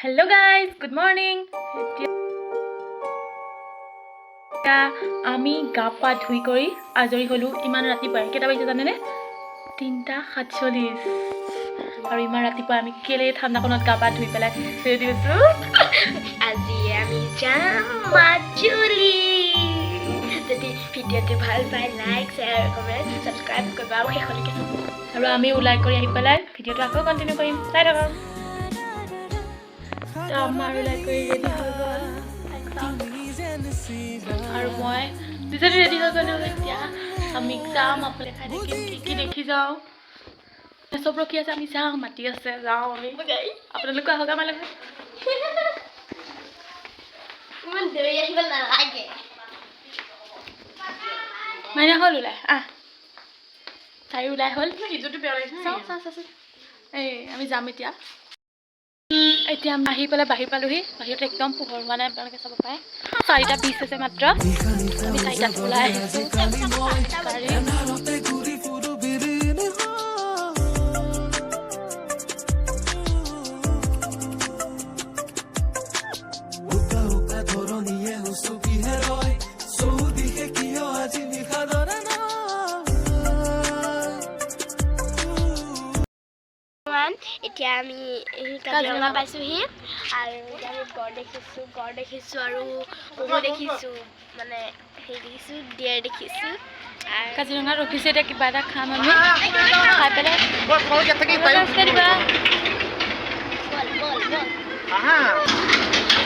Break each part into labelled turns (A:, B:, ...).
A: Hello guys, good morning. এতিয়া আমি গা পা ধুই কৰি আজৰি হ'লোঁ। ইমান ৰাতিপুৱাই, কেইটা বাজিছে জানেনে? 3টা 47। আৰু ইমান ৰাতিপুৱা আমি কেলৈ ঠাণ্ডাখনত গা পা ধুই পেলাই ৰেডি হৈছোঁ?
B: আজি আমি যাম মাজুলী। যদি ভিডিঅ'টো ভাল পায়, লাইক, শ্বেয়াৰ, কমেণ্ট, ছাবস্ক্ৰাইব কৰিব আৰু শেষলৈকে চাব।
A: আৰু আমি ওলাই কৰি আহি পেলাই ভিডিঅ'টো আকৌ কণ্টিনিউ কৰিম, চাই থাকক। তো আমাৰ ওলাই কৰি ৰেডি হৈ গ'ল আৰু মই দুজনী ৰেডি হৈ গ'লোঁ। এতিয়া আমি যাম, আপোনাক দেখাই থাকিম কি কি দেখি যাওঁ। চব ৰখি আছে, আমি যাওঁ, মাতি আছে, যাওঁ আমি। আপোনালোকো আহক আমাৰ লগত।
B: ইমান দেৰি আহিব নালাগে।
A: মাইনা হ'ল ওলাই, আহ তাই ওলাই হ'ল। চাওঁ চাওঁ চাওঁ চাওঁ। এই আমি যাম এতিয়া। এতিয়া আমি আহি পেলাই বাহিৰ পালোহি। বাহিৰত একদম পোহৰ হোৱা নাই, আপোনালোকে চাব পাৰে। 4টা 20 হৈছে মাত্ৰ। আমি 4টাত ওলাই আহিছোঁ গাড়ী।
C: উকা উকা ধৰণীয়ে উচুপিহে ৰয়, চৌদিশে কিয় আজি বিষাদৰে নাই?
B: এতিয়া আমি এই কাজিৰঙা পাইছোঁহি আৰু এতিয়া আমি গড় দেখিছোঁ, গড় দেখিছোঁ আৰু ম'হ দেখিছোঁ, মানে হেৰি দেখিছোঁ, ডিয়াৰ দেখিছোঁ আৰু
A: কাজিৰঙাত ৰখিছোঁ এতিয়া, কিবা এটা খাম আমি। খাই পেলাই দিবা।
B: বল বল বল।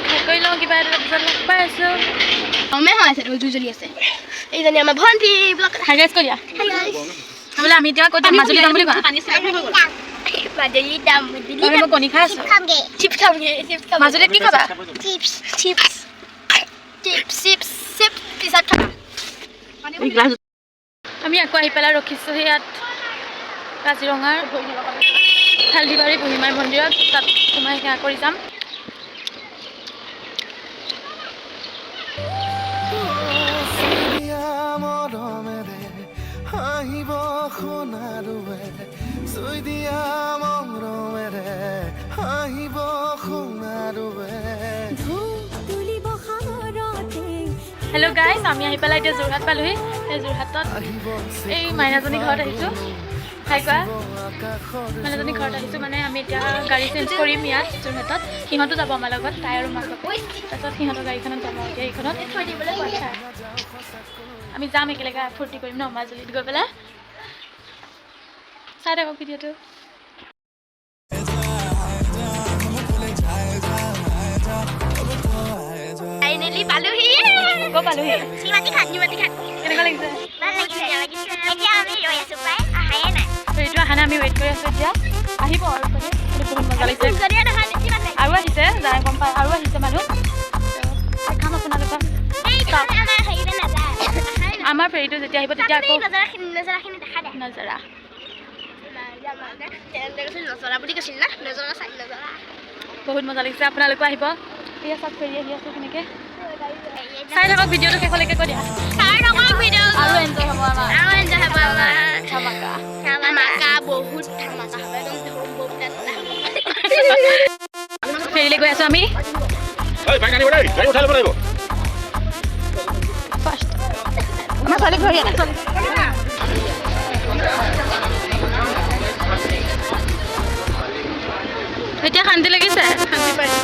A: খাই কৰি লওঁ কিবা এটা, তাৰপিছত লগ পাই আছোঁ।
B: গৰমে হৈ আছে, জুই জ্বলি আছে। এইজনী আমাৰ ভণ্টি ব্লগ।
A: হাই গাইজ কৈ দিয়া বোলে। আমি এতিয়া ক'ত যাম? মাজুলী যাম বুলি কোৱা।
B: মাজুলী যাম, মাজুলী।
A: আমি মই কণী খাই আছোঁ।
B: খামগে, চিপছ খামগে, চিপছ খাম।
A: মাজুলীত কি খাবা?
B: Chips, chips, chips, chips, chips পিছত খাবা।
A: আমি আকৌ আহি পেলাই ৰখিছোঁ ইয়াত কাজিৰঙাৰ হালধিবাৰী বুঢ়ীমাই মন্দিৰত। তাত সোমাই সেৱা কৰি যাম।
C: দিয়া মৰমেৰে হাঁহিব সোণাৰুৱে, চুই দিয়া মৰমেৰে হাঁহিব সোণাৰুৱে।
A: হেল্ল' গাইজ, আমি আহি পেলাই এতিয়া যোৰহাট পালোহি। এই যোৰহাটত
C: আহিব
A: এই মাইনাজনী ঘৰত আহিছোঁ। হাই কোৱা।
C: আকাশৰ
A: মাইনাজনী ঘৰত আহিছোঁ। মানে আমি এতিয়া গাড়ী চেঞ্জ কৰিম ইয়াত যোৰহাটত। সিহঁতো যাব আমাৰ লগত, তাই আৰু মাক বাপেক। তাৰপিছত সিহঁতৰ গাড়ীখনত যাব এতিয়া, এইখনত
B: থৈ দিবলৈ কৈছে।
A: আমি যাম, একেলগে ফূৰ্তি কৰিম ন মাজুলীত গৈ পেলাই। চাই থাকক ভিডিঅ'টো।
B: ফাইনেলি পালোহি।
A: ক'ত পালোহি?
B: নিমাতী ঘাট, নিমাতী ঘাট।
A: কেনেকুৱা লাগিছে?
B: ভাল লাগিছে, লাগিছে। এতিয়া আমি ৰৈ আছো, প্ৰায় অহায়ে নাই।
A: ফেৰীটো অহা নাই, আমি ৱেইট কৰি আছোঁ। এতিয়া আহিব আৰু চাগে। কিন্তু বহুত মজা লাগিছে।
B: যদি নহয় বেছি ভাল লাগে।
A: আৰু আহিছে, যাই গম পায়, আৰু আহিছে মানুহ। তো দেখাম আপোনালোকক।
B: এই আমাৰ হেৰিতে নাযায়, অহাই নাই।
A: আমাৰ ফেৰীটো যেতিয়া আহিব তেতিয়া আকৌ
B: নজৰাখিনি, নজৰাখিনি দেখা দে।
A: নজৰা।
B: নজৰা বুলি কৈছিল না, নজৰা চাই, নজৰা।
A: বহুত মজা লাগিছে, আপোনালোকো আহিব। এয়া চাওক, ফেৰী আহি আছে কেনেকৈ। চাই থাকক ভিডিঅ'টো শেষলৈকে, কৈ দিয়া।
B: চাই থাকক ভিডিঅ'।
A: আৰু এনজয় হ'ব আমাৰ।
B: আৰু এনজয় হ'ব আমাৰ।
A: ধামাকা।
B: ধামাকা, বহুত ধামাকা হ'ব, একদম ধুম বম নাচা হ'ব।
A: ফেৰীলৈ গৈ আছোঁ আমি।
D: ঐ, বাইক আনিব দেই, গাড়ী উঠাই ল'ব লাগিব।
A: ফাৰ্ষ্ট আমাৰ ছোৱালীক ধৰি আনা। এতিয়া শান্তি লাগিছে, শান্তি পাইছে।